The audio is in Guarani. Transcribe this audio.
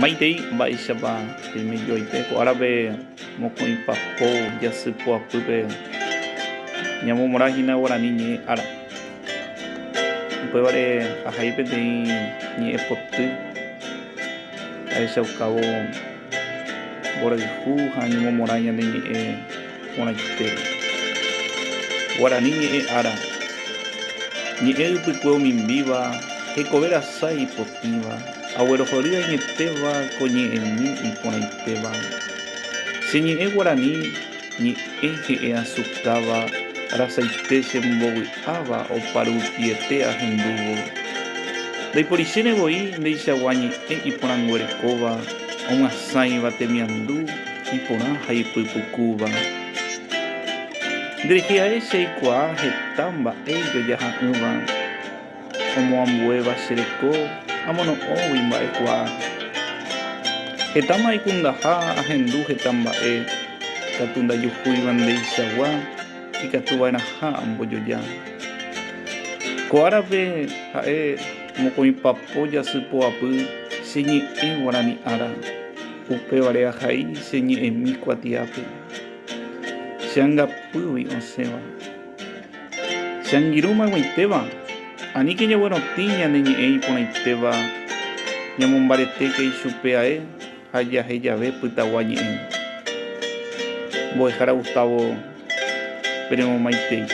Maitei mba'éichapa peime joaite ko árape mokõipa po jasy poapýpe ñamomorã hína guarani ñe'ẽ ára. Upévare ahai peteĩ ñe'ẽpoty ahechaukávo mborayhu ha ñemomorã ñane ñe'ẽ porãitére. Guarani ñe'ẽ ára. Ñe'ẽ ypykue omimbíva, hekove rasa ipotĩva, aguerohory añetéva ko ñe'ẽmi iporãitéva. Che ñe'ẽ guarani ñe'ẽ he'ẽ asukáva rasaite chembovy'áva oparupiete ahendúvo. Ndaiporichéne voi ndeichagua ñe'ẽ iporãnguerekóva omyasãiva temiandu iporã ha ipypukúva. Nderehe ae che aikuaa heta mba'e ijojaha'ỹva, omoambuéva che reko amono'õgui mba'ekuaa. Hetáma aikundaha ahendu heta mba'e, katu ndajuhúiva ndeichagua ikatuva'erãha ambojoja. Ko árape ha'e mokõipapo jasy poapy che ñe'ẽ guarani ára, upévare ahai che ñe'ẽmi kuatiápe. Che angapýgui osẽva. Che angirũ mag̃uitéva, aníke ñaguerotĩ ñane ñe'ẽ iporãitéva, ñamombaretéke ichupe ae ha jahejave pytagua ñe'ẽ. Mbo'ehára Gustavo penemomaitei.